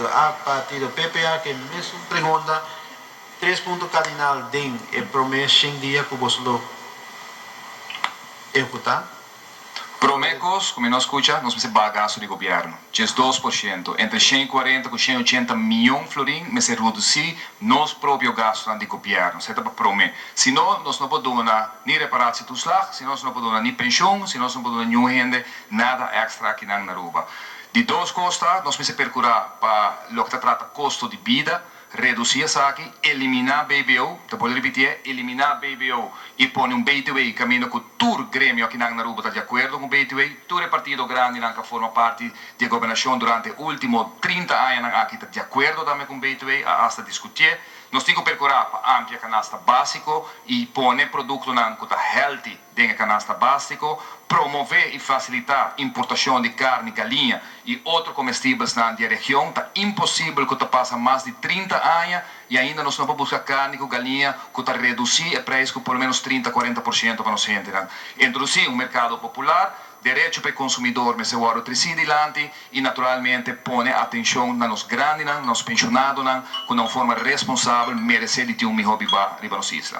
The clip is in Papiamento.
Partido A, partido PPA, ku mesun pregunta, tres punto kardinal den e promé 100 dia ku boso lo ehekutá. Promé kos, komo nos skucha, nos mester baha gastu di gobièrnu. 12%. Entre 140 ku 180 mion florin, mester redusí nos propio gastu di gobièrnu. Esei ta pa promé. Si no, nos no por duna ni reparatietoeslag, si nos no por duna ni penshun, si nos no por duna ningun hende nada èkstra aki na Aruba. Di dos kos, nos mester perkurá pa loke ta trata kosto di bida, redusí esaki, eliminá BBO, ta por ripití, eliminá BBO i pone un BTW, kaminda ku tur gremio aki na Aruba ta di akuerdo ku BTW, tur partido grandi ku forma parti di gobernashon durante último 30 aña aki ta di akuerdo tambe ku BTW, hasta diskutí. Nos tin ku perkurá pa amplia kanasta básiko i pone produktonan ku ta healthy den kanasta básiko, promové i fasilitá importashon di karni, galiña i otro komestibel na region. Ta imposibel ku ta pasa mas di 30 aña i ainda nos no por buska karni ku galiña ku ta redusí e preis ku por lo ménos 30, 40% pa nos hende. Introdusí un merkado popular, derecho pa konsumidó mester wòrdu tresí dilanti i naturalmente pone atenshon na nos grandinan, nos penshonadonan, ku un forma responsabel meresé di tin un mihó biba riba nos isla.